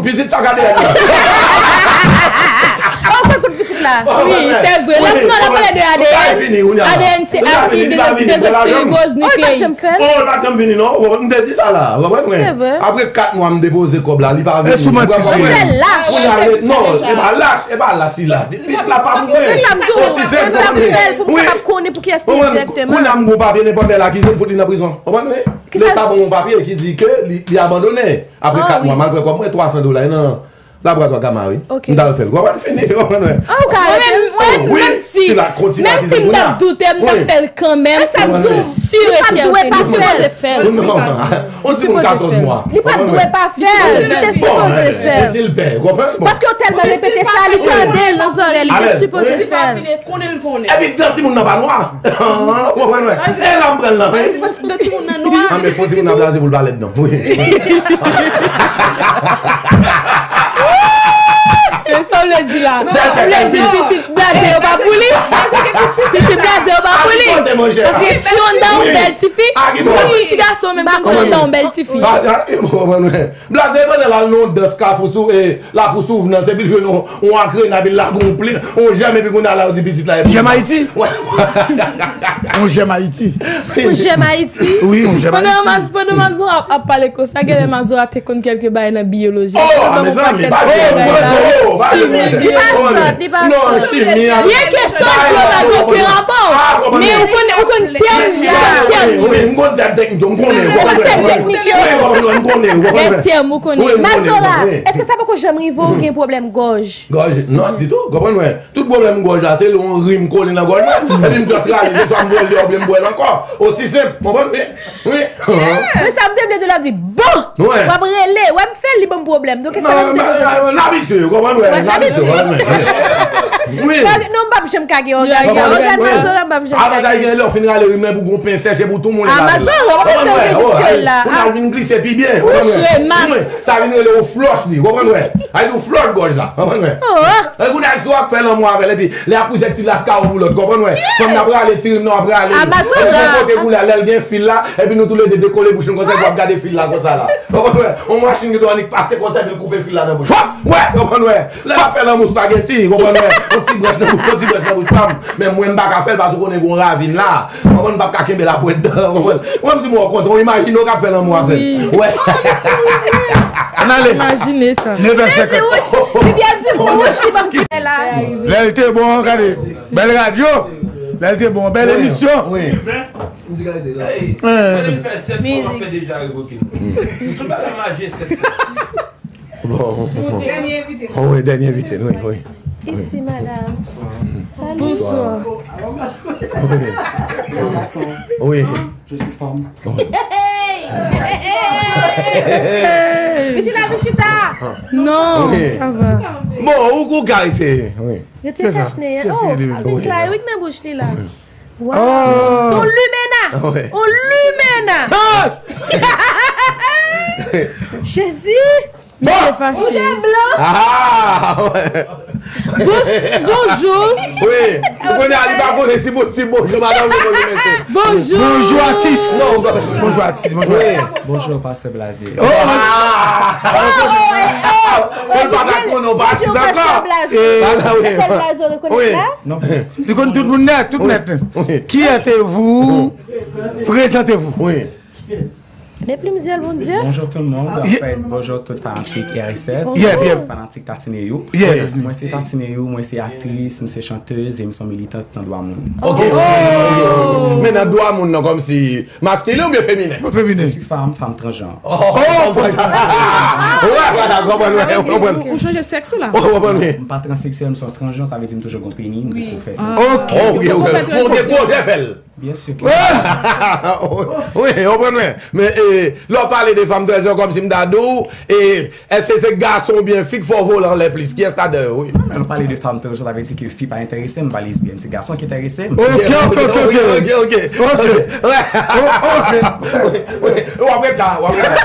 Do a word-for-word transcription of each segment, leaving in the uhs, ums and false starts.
Pitit sa gade èl la. Oh, kout kout pitit la. Wi, se vre. Lè nou pale de A D N, A D N se asid dezoksiriboz nikleyik. Oh, l pa janm vini non. M te di sa la. Apre kat mwa m depoze kòb la, li pa vini. Ou konprann? Non, e pa lach, e pa lach, li lach. Pitit la pa pou mwen. Osi senp, ou konprann? Wi. Kounye a m gon papye nenpòt lè l akize m, fout li nan prizon. Ou konprann? Leta ban m yon papye ki di ke li abandone. Apre kat mwa, m al pran kòb mwen, twa san dola nan laboratwa Gama, wi. M t al fè l. Ou konprann? Fini, ou konprann? Mwen menm, mwen menm si, menm si m t ap doute, m t ap fè l kanmenm. Si e sèten, nou sipoze fè l. On timoun katòz mwa. Li pa t dwe pa fè l, li te sipoze fè l. Paske yo tèlman repete sa, li tande l nan zòrèy li, li te sipoze fè l. Epi dan timoun nan pa nwa. Ou konprann mwen? E la m pran l nan. An men fò timoun nan blaze pou l pa lèd non. Wi. Se sa w vle di la. Ou vle di pitit blaze yo pa pou li? Pitit blaze yo pa pou li? Paske ti Honda yon bèl tifi. Pou moun ti gason menm konn ti Honda yon bèl tifi. Blaze pandan l al nan yon dans kafou sou e Lakou Souvnans epi l jwenn yon, yon akrenab, epi l lage yon plen, yon jèm, epi kounye a la yo di pitit la e pou. Jèm Ayiti? Yon jèm Ayiti. Yon jèm Ayiti? Wi, yon jèm Ayiti. Pandan Mazora ap pale konsa, genlè Mazora te konn kèlke bagay nan biyoloji. Oh, mezanmi, pa jwe. Chimi, li pa sòt, li pa sòt. Non, chimi. Byenke sòt yo la gen okenn rapò. Men ou konn, ou konn tèm, ou konn tèm. Wi, m konn tèm teknik yo, m konnen. Ou konn tèm teknik yo. Wi, m konnen, m konnen. Gen tèm ou konnen. Mazora, èske sa poko janm rive w gen pwoblèm gòj? Gòj, non, ditou. Konprann mwen. Tout pwoblèm gòj la, se lè yon rim kole nan gòj mwen. Epi m just rale, se swa m bwè l deyò oubyen m bwè l ankò. Osi senp. Konprann mwen. Wi. Men sa m te vle di w la, di, bon! W ap rele. Wè m fè l, li ban m pwoblèm. Donk, e sa m te vle di. N abitye, konprann mwen. N abitye, konprann mwen. Wi. Non, m p ap janm ka gen ògàn. Ògàn Mazora, m p ap janm ka gen. Avantaj gen lè w fin rale rim nan, epi w gon pen sèch, epi w tou moulen. Mazora, w panse w te jiske la. Kounye a w vin glise pi byen. Ou chwe mas. Sa vin rele w flòch li, konprann mwen? Ay di w flòch gòj la, konprann mwen? E kounye a si w ap fè lanmou avè l, epi lè y ap pwojektil la, se kawou pou lòt, konprann mwen? Fanm nan ap rale ti rim nan, w ap rale. Epi yon kote kounye a, lè l gen fil la, epi nou toulede dekole bouch nou konsa, epi w ap gade fil la konsa la. Konprann mwen? Yon machin ki dwe annik pase konsa, epi l koupe fil la nan bouch. Fòk! Wè! Konprann mwen? Lè l ap fè lanmou spageti, konprann mwen? Yon ti branch nan bouch, yon ti branch nan bouch pa m. Men mwen, m pa ka fè l, paske w konnen gen yon ravin la. Konprann, m p ap ka kenbe l a pwent dan, konprann. Mwen, m di mwen, w kontan, w imajine w k ap fè lanmou avè l. Wi. Wè. Ann ale. Imajine sa. Nevè senkant. Li di wouch, li pa m fè la. Lè l te bon, gade. Bèl radyo. Lè l te bon, bèl emisyon. Wi. M di gade la. Hey, mwen fè sèt fwa, m ap fè deja revoke m. M sou bagay maje sèt fwa. Bon. Dènye envite. Wi, dènye envite, wi, wi. Isi, madam. Salut. Bonsoir. Wi. Wi. Je suis femme. Hey! Hey! Hey! Bichita, bichita! Non, sa va. Bon, ou, ou ka eseye, wi. Yo te kach neye. Oh, avèk la, wi, nan bouch li la. Waw. Se yon limena. Yon limena. Jezi. Misye fache. Ou te blan. Ah, wè. Bonjou. Wi. Ou konnen a li pa konnen si bon, si bonjou madanm li, bonjou mesye. Bonjou. Bonjou atis. Bonjou atis. Bonjou atis. Bonjou pastè Blaze. Oh. Ou pa ta konnen ou pa atis ankò. Pastè Blaze. Pastè Blaze, ou rekonèt la? Non. Li konn tout moun nèt, tout nèt. Qui êtes-vous? Présentez-vous. Wi. Les plumes du Bondye. Bonjou tout moun. Bonjou tout fanatik R S F. Fanatik Tatine yo. Mwen se Tatine yo, mwen se aktris, mwen se chantèz e m se yon militant nan dwa moun. Ok. Men nan dwa moun nan kòmsi maskilen oubyen feminen? Feminen. Je suis femme, femme transgenre. Oh, femme transgenre. Ou chanje sèks ou la? M pa transeksyèl, m se yon transgenre, sa vle di m toujou gon peni, m poko fè. Ok. Ou gen pwojè fè l? Byen si ke. Wi, ou konprann mwen. Men lè w pale de fanm transjanr kòmsi m ta di w, èske se gason oubyen fi k fè w vole anlè plis? Kiyès ladan yo, wi? Lè w pale de fanm transjanr, sa vle di ke fi pa enterese m, m pa lesbyèn, se gason ki enterese m. Ok, ok, ok, ok. Ok, ok. W ap ret la, w ap ret la.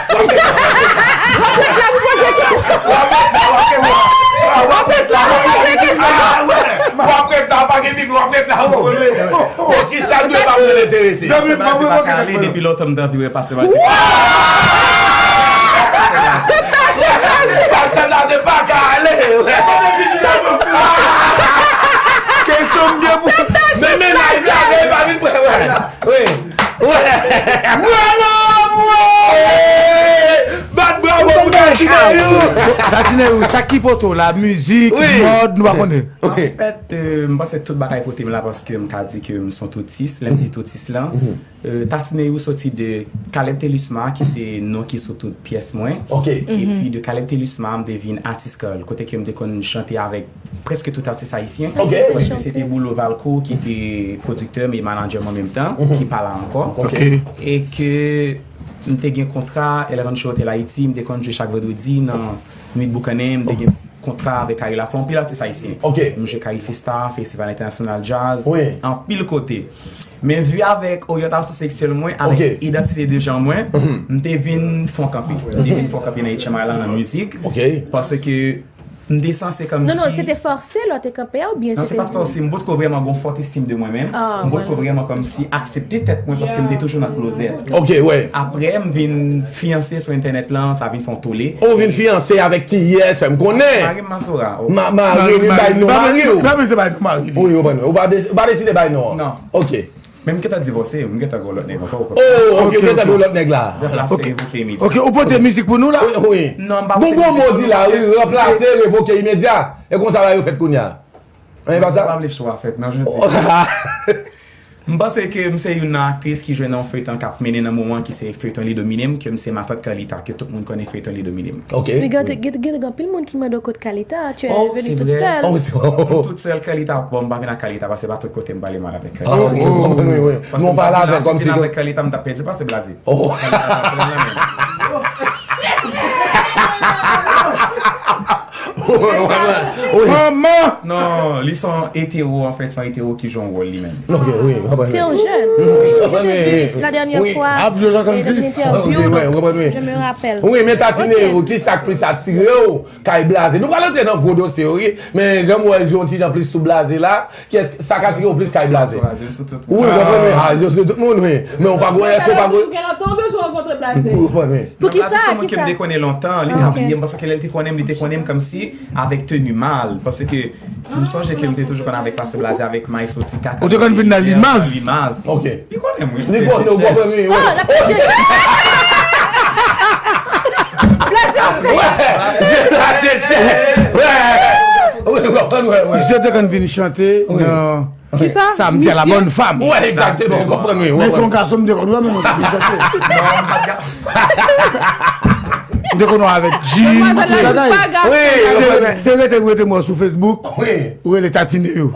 W ap ret la pou poze kesyon. W ap ret la, w ap ret la pou poze kesyon. W ap ret la, pa gen pipi, w ap ret la. Bon, kisa l dwe pa mwen enterese? Pastè Blaze pa ka ale depi lontan m t anvi wè pastè Blaze. Tèt la se pa ka ale. Kesyon m gen pou. Men mennaj la, men pa vin pran wè. Wi. Wi. Bravo, bro. Bat bravo pou Tatineyou. Tatineyou, sa ki poto la, mizik, mòd, nou pa konnen. Anfèt, euh, m panse tout bagay pote m la paske m ka di ke m se yon toutis. Lè m di toutis lan, euh, Tatineyou soti de Caleb Thelusma, ki se non ki sou tout pyès mwen. Epi de Caleb Thelusma, m te vin Atis Carl, kote ke m te konn chante avèk prèske tout atis ayisyen. Paske se te Boulo Valcourt ki te pwodiktè m e manadjè m an menm tan, ki pa la ankò. E ke m te gen kontra El Rancho Hotel Haiti, m te konn jwe chak vandredi nan Nwit Boukannen, m te gen kontra avèk Kari Lafò, anpil atis ayisyen. M jwe Kari Festa, Festival Entènasyonal Djaz, anpil kote. Men vi avèk oryantasyon seksyèl mwen, avèk idantite de jan mwen, m te vin fè yon kanpe. M te vin fè yon kanpe nan H M I lan nan mizik. Paske m te sanse kòmsi. Non, non, se te fòse lè w te kanpe a oubyen se te vle? Non, se pa t fòse. M potko vrèman gen yon fòt estim de mwen menm. M potko vrèman kòmsi aksepte tèt mwen paske m te toujou nan klozèt. Apre, m vin fiyanse sou entènèt lan, sa vin fè yon tole. Ou vin fiyanse avèk kiyès? Fè m konnen. Mari m Masora. Ma-, mari w, li bay non mari w. Li pa bezwen bay non mari li. Wi, ou pa, ou pa de-, ou pa deside bay non an? Non. Ok. Men m gentan divòse, m gentan gen yon lòt nèg ankò, ou konprann? Oh, ok, ou gentan gen yon lòt nèg la. Ranplase, revoke imedya. Ok, ou pote mizik pou nou la? Wi, wi. Non, m pa pote mizik pou nou paske ranplase, revoke imedya. E konsa bagay yo fèt kounye a. An, e pa sa? M pa vle cho a fèt, non, jodi. M panse ke m se youn nan aktris ki jwe nan yon feyton k ap mennen nan moman ki se feyton Li Domine M, ke m se matant Carlita, ke tout moun konnen feyton Li Domine M. Ok. Wi, gen, gen, gen anpil moun ki mande w kot Carlita, tu es venue toute seule. Oh, c'est vrai. M tout sèl, Carlita, bon, m pa vin ak Carlita, paske pa tout kote m pale mal avèk Carlita. Ah, ok, m konprann, wi, wi. Paske m pa vin la, si m vin avèk Carlita, m t ap pèdi pase blaze. Oh. Carlita t ap pran nan men m. Manman! Non, li se yon etero, anfèt, se yon etero ki jwe yon wòl li menm. Ok, wi, m konprann. Se yon jèn. Je te dis la dernière fois, ap jwe jan konn fis. Ok, wi, m konprann, wi. Je me rappelle. Wi, men Tatineyou, ki sa k plis atire w kay blaze? Nou pral antre nan gwo dosye yo, wi. Men jan m wè l jwe yon ti jan plis sou blaze la, kiyès, sa k atire w plis kay blaze? Wi, m konprann, wi. Ah, yo sou tout moun, wi. Men ou pa gwe, èske ou pa gwe? Ou gen lontan ou bezwen rankontre blaze? Wi, m konprann, wi. Poukisa? Blaze se yon moun ke m te konnen lontan, li ka bliye m, paske lè l te konnen m, li te konnen m kòmsi avèk teni mal, paske m sonje ke m te toujou konn avèk Pastè Blaze, avèk Maestro Tika. Ou te konn vin nan Limaz? Limaz. Ok. Li konnen m, wi. Li konnen, ou konprann, wi, wi. Ah, l ap fè chèchè. Blaze, ou fè chèchè. Wi, m konprann, wi, wi. Misye te konn vin chante nan Kisa? Samdi à la bonne femme. Wi, egzakteman, m konprann, wi. Men se yon gason m te konn wè, men mwen te vin chante. Non, m pa t ka. M te konn wè avèk Jim. Demwazèl la, se pa gason. Wi, se, se rete, rete mwen sou Facebook. Wi. Ou rele Tatineyou.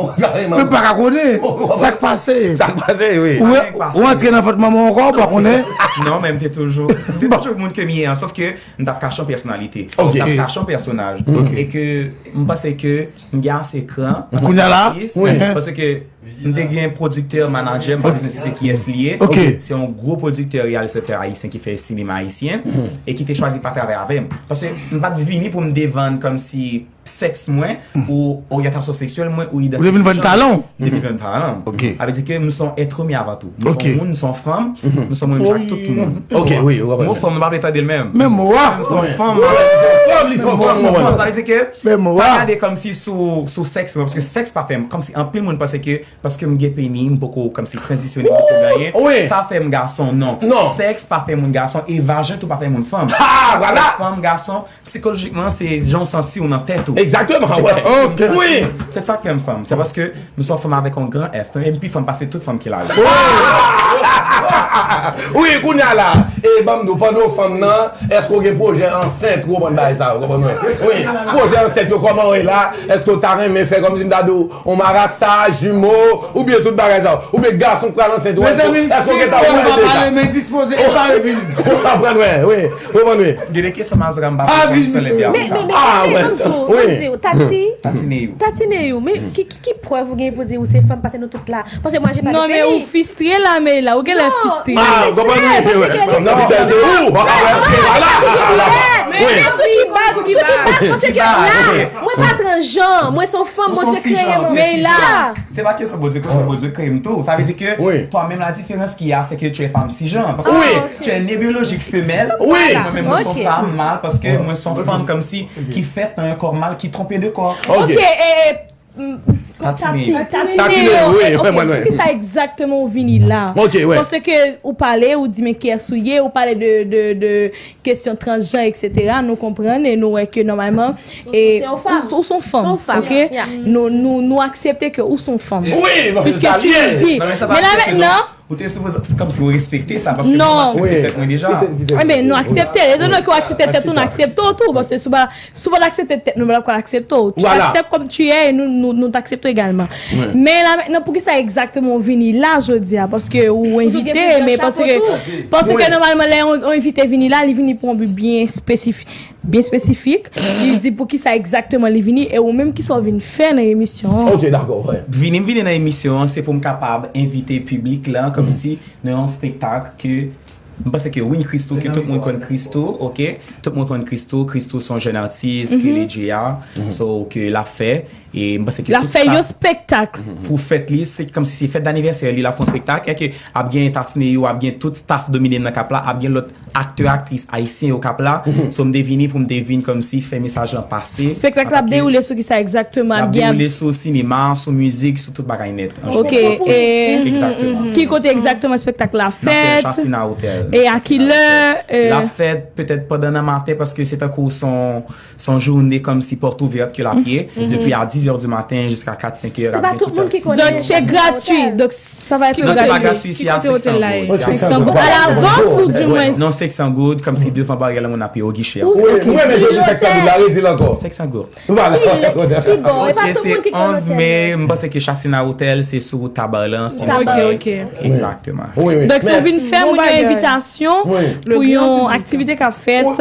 Mwen pa ka konnen. Sa k pase? Sa k pase, wi. Ou, ou antre nan vant manman w ankò, ou pa konnen? Non, men m te toujou, m te toujou moun ke m ye an, sòf ke m t ap kache yon pèsonalite. Ok. M t ap kache yon pèsonaj. Ok. E ke m panse ke m gen ase kran. Kounye a la? Wi. Paske m te gen pwodiktè, manadjè, m pa bezwen site kiyès li ye. Ok. Se yon gwo pwodiktè, reyalizatè ayisyen ki fè sinema ayisyen e ki te chwazi pa travay avè m. Paske m pa t vini pou m devann kòmsi sèks mwen ou oryantasyon seksyèl mwen ou idantite de janr mwen. Ou te vin vann talan w? M te vin vann talan m. Ok. Sa vle di ke m se yon èt imen avan tou. M se yon moun, m se yon fanm, m se yon moun menm jan ak tout moun. Ok, wi, ou konprann. Mo fanm, m pa vle tande l menm. Menm mo a. M se yon fanm, m se yon fanm, li se yon fanm, ou konprann. Sa vle di ke pa gade kòmsi sou, sou sèks mwen, paske sèks pa fè m, kòmsi anpil moun panse ke paske m gen peni, m poko kòmsi tranzisyone, m poko gen anyen, sa fè m gason, non. Non. Sèks pa fè moun gason, e vajen tou pa fè moun fanm. Ha, vwala. Sa fè fanm, gason, sikolojikman, se jan w santi w nan tèt ou. Egzakteman, wi. Ok. Wi. Se sa k fè m fanm. Se paske m se yon fanm avèk yon gran F, e m pi fanm pase tout fanm ki la yo. Wi, kounye a la, e ban m di w, pandan w fanm nan, èske w gen pwojè ansent, ou konprann bagay sa yo, ou konprann mwen? Wi, pwojè ansent yo, kòman w ye la? Èske w ta renmen fè kòmsi m ta di w, yon marasa, jimo, oubyen tout bagay sa yo? Oubyen gason k pral ansent, ou èske w gentan wè deja? Mezanmi, si nou pa pale, men dispoze e pare vini. Ou konprann mwen, wi. Ou konprann, wi. Gen de kesyon Mazora m pa konprann san lè de a. Men, men, men, ah, men, ban m di w, ban m di w, Tati, Tatineyou. Tatineyou, men ki, ki, ki prèv ou gen pou di ou se fanm pase nou tout la? Paske mwen, je pa de peni. Non, men ou fistre la, men la, ou genlè fistre. Ah, ou konprann, wi. Fanm nan pi bèl ke ou. Vwala. Wi. Sou ki baz, sou ki baz, paske la, mwen pa transjan, mwen se yon fanm, Bondye kreye mwen. Men la, se pa kesyon Bondye, kesyon Bondye kreye m tou. Sa vle di ke twa menm la diferans ki a, se ke tu es femme cisgenre. Paske tu es né biologique femelle, mwen menm mwen se yon fanm mal, paske mwen se yon fanm kòmsi ki fèt nan yon kò mal, ki twonpe de kò. Ok, e, Tatine, Tatine, wi, poukisa egzakteman ou vini la? Ok, wi. Paske ou pale, ou di men kiyès ou ye, ou pale de, de, de kesyon transjan, et cetera. Nou konprann e nou wè ke nòmalman, e, ou, ou se yon fanm, ok? Nou, nou, nou aksepte ke ou se yon fanm. Wi, non, piske tu le dis. Men la mentnan, Ou te sipoze, se kòmsi ou respekte sa, paske mwen aksepte tèt mwen deja. Enben, nou aksepte l. Etan done ke w aksepte tèt ou, nou aksepte w tou. Paske si w pa, si w pa t aksepte tèt nou, nou pa t ap ka aksepte w. Tu acceptes comme tu es, e nou, nou, nou t aksepte w egalman. Men la mentnan, poukisa egzakteman w vini la jodi a? Paske ou envite, men paske, paske nòmalman, lè yon, yon envite vini la, li vini pou yon bi byen espesifik. Byen espesifik. Li di poukisa egzakteman li vini e ou menm kisa w vin fè nan emisyon an. Ok, dakò, wi. Vini m vini nan emisyon an, se pou m kapab envite piblik la, kòmsi nan yon espektak ke m panse ke Win Christo, ke tout moun konn Christo, ok? Tout moun konn Christo, Christo se yon jèn atis ke li dwe a, so ke l ap fè, e m panse ke tout staff. L ap fè yon espektak. Pou fèt li, se kòmsi se fèt danivèsè li, l ap fè yon espektak, e ke ap gen Tatine yo, ap gen tout staff Domine m nan k ap la, ap gen lòt aktè, aktris ayisyen yo k ap la. So, m te vini pou m te vin kòmsi fè mesaj lan pase. Espektak la ap dewoule sou kisa egzakteman? L ap dewoule sou sinema, sou mizik, sou tout bagay nèt. Ok, e ki kote egzakteman espektak la ap fèt? L ap fèt Chasina Hotel. E a ki lè? L ap fèt petèt pandan nan maten, paske se tankou se yon, se yon jounen kòmsi pòt ouvèt ke l ap ye, depi a dis heures du matin jiska kat, senk heures. Se pa tout moun ki konnen. Donk, se gratui. Donk, Sa va être gratuit. Non, se pa gratui, se a senk san goud. Senk san goud. À l'avance ou du moins? Non, senk san goud, kòmsi devan baryè la, moun ap peye o gichè a. Wi, m renmen jan w di senk san goud la, redi l ankò. Senk san goud. Vwala. Ki lè, ki bò? E pa tout moun ki konn otèl. Ok, se onz me, m panse ke Chasina Hotel, se sou wout Tabarlan, si m pa. Ok, ok. Egzakteman. Wi, wi. Donk, si w vin fè moun yo envitasyon pou yon aktivite k ap fèt,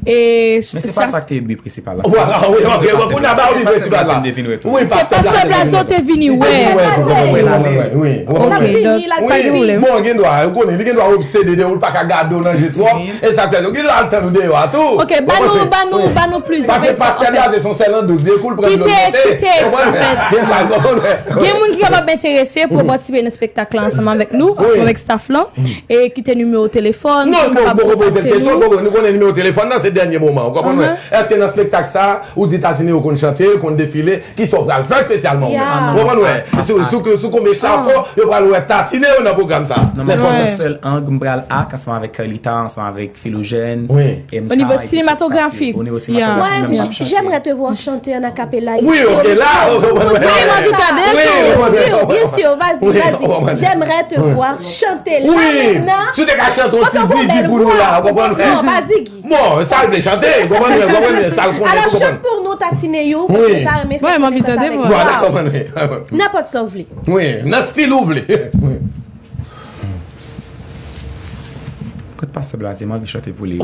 e. Men se pa sa k te bi prensipal la. Vwala, wi, ok, bon, kounye a ba w li prensipal la. Wi, pastè Blaze te vini wè. Wi, wi, wi. Ok, donk, pa gen pwoblèm. Bon, gen dwa, ou konnen, li gen dwa obsede de ou, li pa ka gade w nan je twòp. Egzakteman. Ou gen dwa al tann ou deyò a tou. Ok, ba nou, ba nou, ba nou plizyè. Paske pastè Blaze se yon sèl an douz, de kou l pran dlo l monte. Kite, kite, anfèt. Gen sa, konprann. Gen moun ki kapab enterese pou patisipe nan espektak la ansanm avèk nou, ansanm avèk staff lan. E kite nimewo telefòn pou kapab kontakte nou. Non, nou poko poze l kesyon, nou konnen nimewo telefòn nan se dènye moman, ou konprann mwen? Èske nan espektak sa, ou di Tatine yo konn chante, konn defile, kisa w pral fè espesyalman ou menm? Ou konprann mwen? Sou, sou, sou konbyen chapo yo pral wè Tatine yo nan pwogram sa? Non, mwen se yon sèl ang, m pral ak ansanm avèk Carlita, ansanm avèk Philogène, M K, onivo sinematografik. Onivo sinematografik, menm m ap chante. J'aimerais te voir chanter en a cappella ici. Wi, ok, la, ou konprann mwen. Wi, m anvi tande tou. Bien sûr, bien sûr, vas-y, vas-y. J'aimerais te voir chanter là maintenant. Si w te ka chante yon ti Ziggy pou nou la, ou konprann mwen. Non, pas Ziggy. Bon, sa l vle chante, konprann mwen, konprann mwen, sa l konnen, konprann. Alors, chante pour nous, Tatine You, paske ta renmen fè konesans avèk nou. Vwala, konprann mwen. Nenpòt sa w vle. Wi, nan stil ou vle. Wi. Kot pastè Blaze, m anvi chante pou li.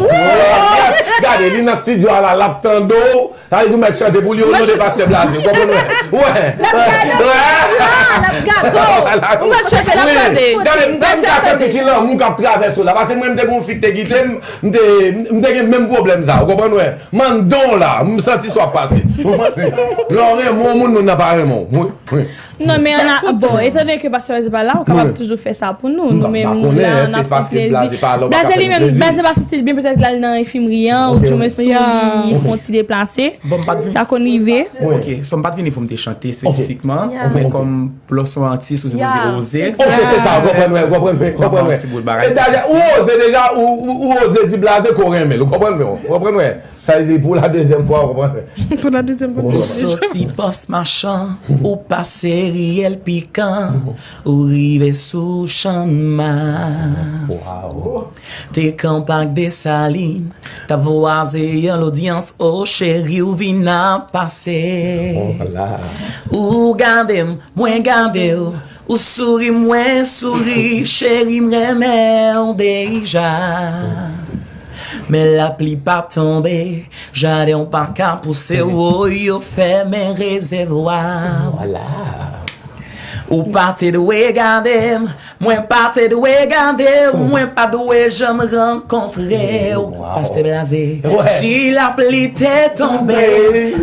Gade, li nan estidyo a la, l ap tande w. Sa vle di w mèt chante pou li, o non de pastè Blaze, ou konprann mwen? Wè. L ap gade w. L ap gade w. Ou mèt chante, l ap tande. Gade, m ta, m ta santi ki lanmou k ap travèse w la. Paske mwen, m te gen yon fi k te kite m, m te, m te gen menm pwoblèm sa, ou konprann mwen? Mandon la, m santi sa w ap pase. Ou konprann? Lè w renmen yon moun, moun nan pa renmen w. Wi, wi. Non, men ann a, bon, etandone ke pastè Blaze pa la, ou kapab toujou fè sa pou nou. Nou menm, nou la, n ap fè plezi. Blaze li menm, Blaze pa santi l byen, petèt l al nan enfimri an, ou di mwens tou li fè yon ti deplase. Sa konn rive. Ok, so m pa t vini pou m te chante espesifikman, men kòm lè w se yon atis, ou sipoze oze. Ok, se sa, ou konprann mwen, ou konprann mwen, ou konprann mwen. E dayè, ou oze deja, ou, ou, ou oze di Blaze ke w renmen l, ou konprann mwen, ou konprann mwen. Sa vle di, pou la dezyèm fwa, ou konprann? Pou la dezyèm fwa. Ou soti Bòs Machan, ou pase Riyèl Pikan, ou rive sou Channmas. Te kanpe ak Desalin, t ap vwaze an lodyans, o cheri, ou vin ap pase. Ou gade m, mwen gade w, ou souri, mwen souri, cheri, m renmen w deja. Men lapli pa tonbe, jaden w pa ka pouse, woy, yo fèmen rezèvwa. Vwala. Ou pa te dwe gade m, mwen pa te dwe gade w, mwen pa dwe janm rankontre w. Pastè Blaze. Si lapli te tonbe,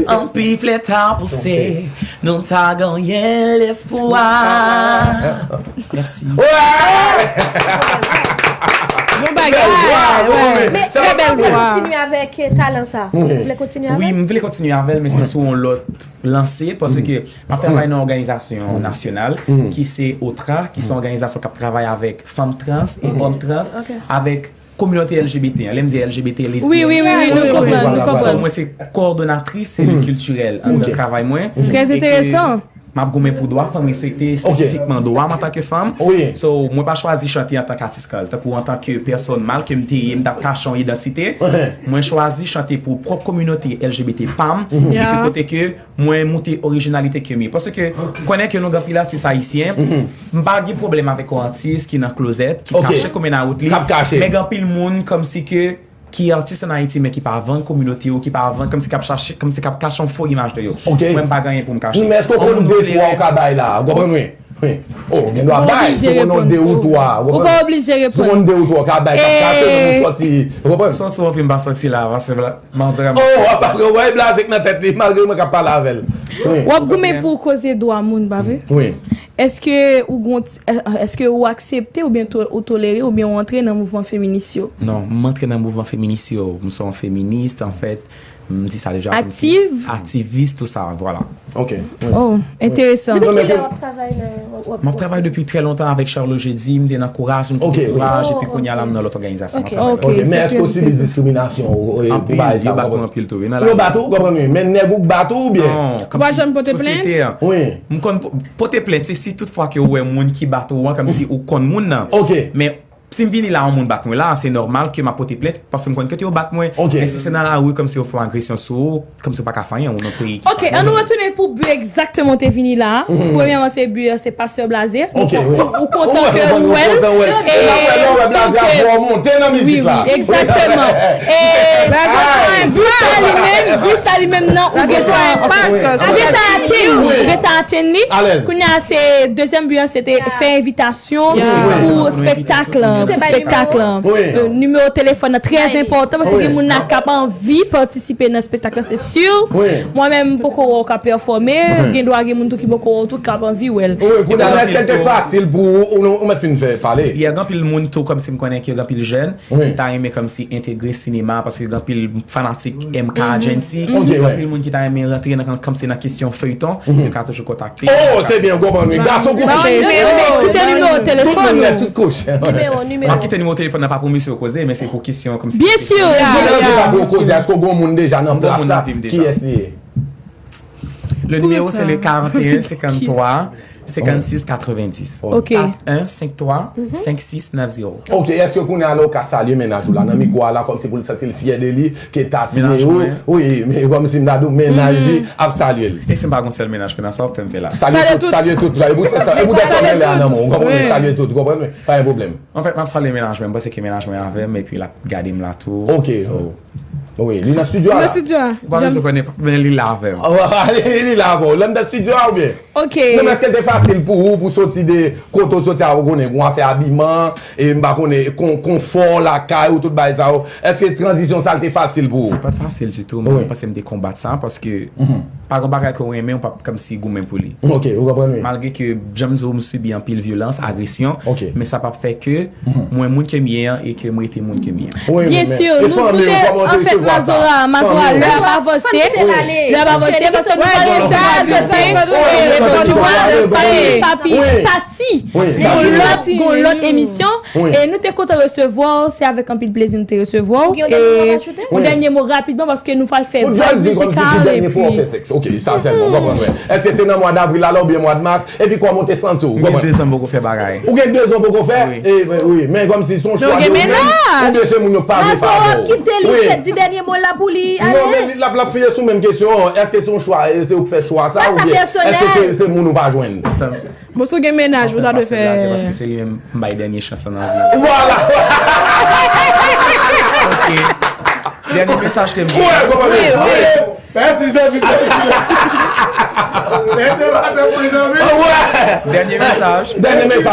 anpil flè ta pouse, nou ta genyen lespwa. Mèsi. Bon bagay. Men, trè bèl vwa. Kontinye avèk talan sa. Ou vle kontinye avè l? Wi, m vle kontinye avè l, men se sou yon lòt lanse, paske m ap travay nan òganizasyon nasyonal ki se OTRA, ki se yon òganizasyon k ap travay avèk fanm trans e òm trans, avèk kominote L G B T an. Lè m di L G B T, lesbyèn, wi, wi, wi, wi, nou konprann, nou konprann. So, mwen se kowòdonatris seli kiltirèl anndan travay mwen. Trè enteresan. M ap goumen pou dwa fanm, respekte espesifikman dwa m antanke fanm. So, mwen pa chwazi chante antanke atis kal, tankou antanke pèsòn mal ke m te ye, m t ap kache yon idantite. Mwen chwazi chante pou pwòp kominote L G B T pa m, e ke kote ke mwen moute orijinalite ke m ye. Paske m konnen ke nou gen anpil atis ayisyen, m pa gen pwoblèm avèk yon atis ki nan klozèt, ki kache kòm nan wout li, men gen anpil moun kòmsi ke ki atis ann Ayiti, men ki pa vann kominote yo, ki pa vann, kòmsi k ap chache, kòmsi k ap kache yon fo imaj de yo. Mwen, m pa gen anyen pou m kache. Men èske w konn de twa ou ka bay la? Ou konprann, wi. Wi. Oh, gen dwa bay, si w konn de ou twa, ou konprann? Ou pa oblije reponn. Si w konn de ou twa, ou ka bay, k ap kache, men ou sòti, ou konprann? Sòti w anvi m pa sòti la, paske manzè a. Oh, w ap wè Blaze k nan tèt li, malgre mwen k ap pale avè l. Wi. W ap goumen pou koze dwa moun, pa vre? Wi. Èske ou gon ti, èske ou aksepte oubyen to-, ou tolere oubyen ou antre nan mouvman feminis yo? Non, m antre nan mouvman feminis yo. M se yon feminis, anfèt, m di sa deja. Aktiv? Aktivis, tou sa, vwala. Ok. Oh, enteresan. Depi kilè w ap travay nan, w ap, m ap travay depi trè lontan avèk Charlot Jeudi, m te nan Kouraj, m kite Kouraj, epi kounye a la m nan lòt òganizasyon. Ok, men èske w sibi diskriminasyon, e, pou bagay sa? Anpil, yo bat mwen anpil tou, wi, nan lavi. Yo bat ou, ou konprann, wi, men nèg ou k bat ou, oubyen? Non, kòmsi sosyete an. Wi. M konn po-, pote plent, se si tout fwa ke ou wè moun ki bat ou an, kòmsi ou konn moun nan. Ok. Men si m vini la, yon moun bat mwen la, se nòmal ke m ap pote plent, paske m konn kote yo bat mwen. Ok. Men si se nan lari, kòmsi yo fè yon agresyon sou ou, kòmsi yo pa ka fè anyen, ou nan peyi ki pa bon. Ok, ann nou retounen pou bi egzakteman w te vini la a. Premyèman, se bi an, se Pastè Blaze. Ok, wi. Ou kontan ke ou wè l. E lè w wè Blaze ap fè w monte nan mizik la. Wi, wi, egzakteman. E bi sa li menm, bi sa li menm nan, ou gentan, ou gentan atenn li, ou gentan atenn li. Kounye a, se dezyèm bi an, se te fè envitasyon pou spektak lan, spektak lan. Nimewo telefòn nan trè enpòtan, paske gen moun nan k ap anvi patisipe nan spektak lan, se si. Mwen menm, m poko wè w ka pèfòme, gen dwa gen moun tou ki poko wè w tou k ap anvi wè l. Wi, kounye a, èske l te fasil pou ou, ou mèt fin fè pale? Gen anpil moun tou, kòmsi m konnen ke gen anpil jèn ki ta renmen kòmsi entegre sinema, paske gen anpil fanatik M K Agency, gen anpil moun ki ta renmen rantre nan, kòmsi nan kesyon feyton, yo ka toujou kontakte. Oh, se byen, ou konprann, wi. Gason kou fi. Kite nimewo telefòn ou. Tout moun nèt, tout kouch. Nimewo, nimewo. M ap kite nimewo telefòn nan pa pou misye koze, men se pou kesyon kòmsi. Byen si. Pou koze, èske w gen moun deja nan plas la? Kiyès li ye? Le numéro, c'est le quarante et un cinquante-trois cinquante-six quatre-vingt-dix. Ok. Quatre un cinq trois cinq six neuf zéro. Ok, èske kounye a la ou ka salye mennaj ou la nan mikwo a la, kòmsi pou l santi l fyè de li, ke Tati Nero, wi, men kòmsi m ta di w, mennaj li ap salye l. E si m pa gon sèl mennaj, kounye a sa w ap fè m fè la? Salye tout, salye tout, e pou sa, e pou sa mennaj la nan men w, ou konprann, salye tout, ou konprann, pa gen pwoblèm. Anfèt, m ap salye mennaj mwen, m panse ke mennaj mwen avè m, epi l ap gade m la tou. Ok. Wi, li nan estidyo a la. Li nan estidyo a. Ou pa bezwen konnen, men li la avè m. Li la avè w. Lè m nan estidyo a oubyen? Ok. Non, men èske l te fasil pou ou, pou soti de kote w soti a, ou konnen, gon afè abiman, e m pa konnen, kon-, konfò lakay ou, tout bagay sa yo. Èske tranzisyon sa a te fasil pou ou? Se pa t fasil ditou, men m panse m te konbat sa, paske pa gon bagay ke w renmen, ou p ap kòmsi goumen pou li. Ok, ou konprann, wi. Malgre ke, jan m di w, m sibi anpil vyolans, agresyon, men sa p ap fè ke mwen moun ke m ye an e ke m rete moun ke m ye an. Byen si, nou, nou te, anfèt, Mazora, Mazora, lè ap avanse, lè ap avanse, paske nou pral resevwa, e, Papi, Tati, gon lòt, gon lòt emisyon, e nou te kontan resevwa w, se avèk anpil plezi nou te resevwa w, e yon dènye mo rapidman, paske nou pral fè vag mizikal, epi. Ok, sa sèlman, w konprann, wi. Èske se nan mwa davril la, oubyen mwa mas, epi kòman w te santi w, ou konprann? M gen de zan m poko fè bagay. Ou gen de zan w poko fè? Wi. E, wi, men kòmsi se yon chwa de ou menm, oubyen se moun yo pa vle fè avè w? Mazora ap kite li fè di dènye mo l la pou li ale. Non, men li, l ap, l ap fini sou menm kesyon an. Èske se yon chwa, e se ou k fè chwa sa, oubyen èske se, se moun ou pa jwenn? Bon, si w gen mennaj, ou ta dwe fè. Paske se li menm m bay dènye chans lan nan vi m. Vwala! Ok. Dènye mesaj ke m gen. Wi, wi, wi. Mèsi, zanmi. Mete batèm, mezanmi. Dènye mesaj. Dènye mesaj.